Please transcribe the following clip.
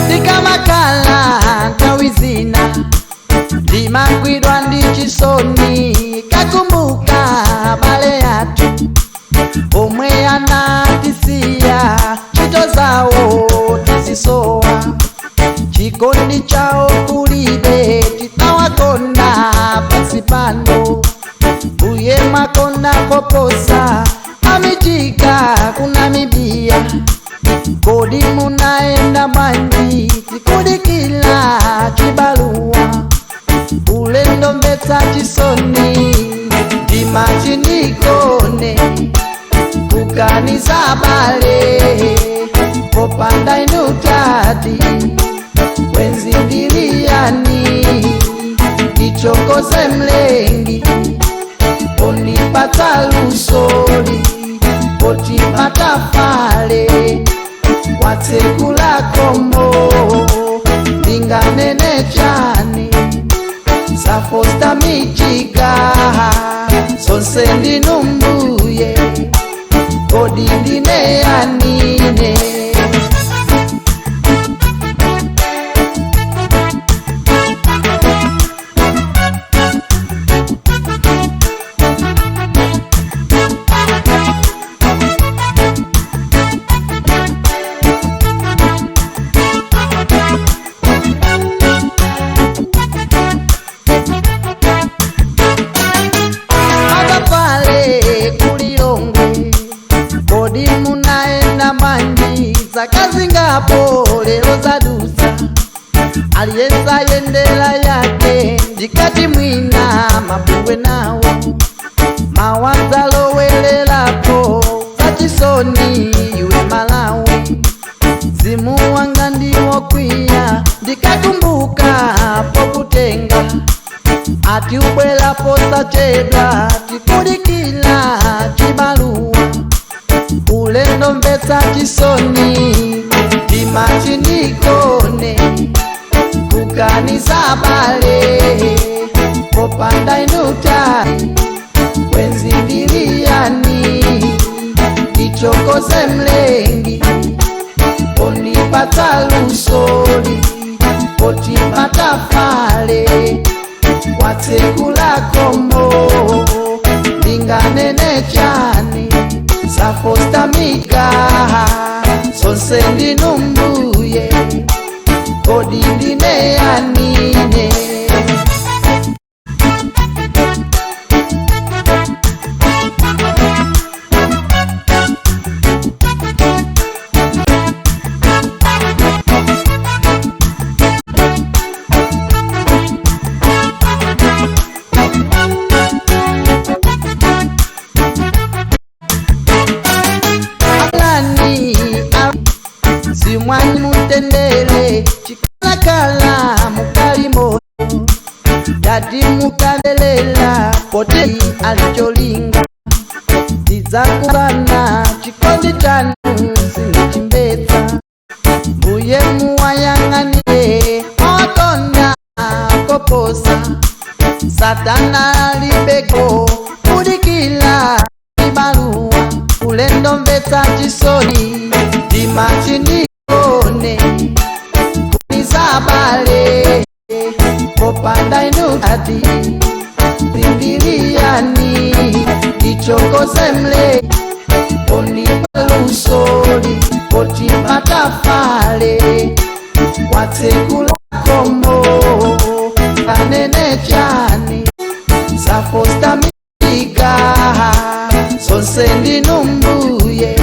Ndikamakhala nthawi zina ndimagwidwa ndi chisoni, kakumbuka abale athu omwe anatisiya, ntchito zawo tizisowa, chikondi chawo kulibe, titawakonda pansi pano. Mbuye mwakonda koposa amichika kunamibia, kodi munaenda bwanji? Tikudikila chibaluwa, ulendo mvetsa chisoni, ndimachinikone kuganiza bale popanda inutati wenzi ndiliyani, ndichokoze mlengi onipatsa lusoli poti matafale watsekula kombo, ndinganene chani za Fosta Michika, zonse ndinumbuye, kodi ndine yanine? Akapale kulilongwe, kodi munaenda bwanji? Zakazingapo lero zadusa, aliyesa yendela yake, ndikati mwina mabuwe nawo mawazalowelelapo zachisoni. Iwe Malawi, zimu wanga ndiwo kwiya, ndikakumbuka pokutenga ati ubwela posachedwa, tikudikila chibaluwa, ulendo mvetsa chisoni, ndimachinikone kuganiza bale popanda inuta wenzi ndiliyani, ndichokoze mlengi onipatsa lusoli poti matafale watsekula kombo, ndinganene chani za Fosta Mika, zonse ndinumbuye, kodi ndine yanine? Alani zimwani mutendere chikalakala mukalimo dadi mukabelela pote alicholinga tidzakubana chikondi chanu sinichimbetsa, mbuye muwayang'anire otonda koposa satana libeko kudikila ibaluwa, ulendo mvetsa chisoni, ndimachinikone kunizabale popanda inutati ndiliyani, ndichokoze mle onipalusoli poti matafale watsekula kombo, kanene chani za Fosta Mika, zonse ndinumbuye.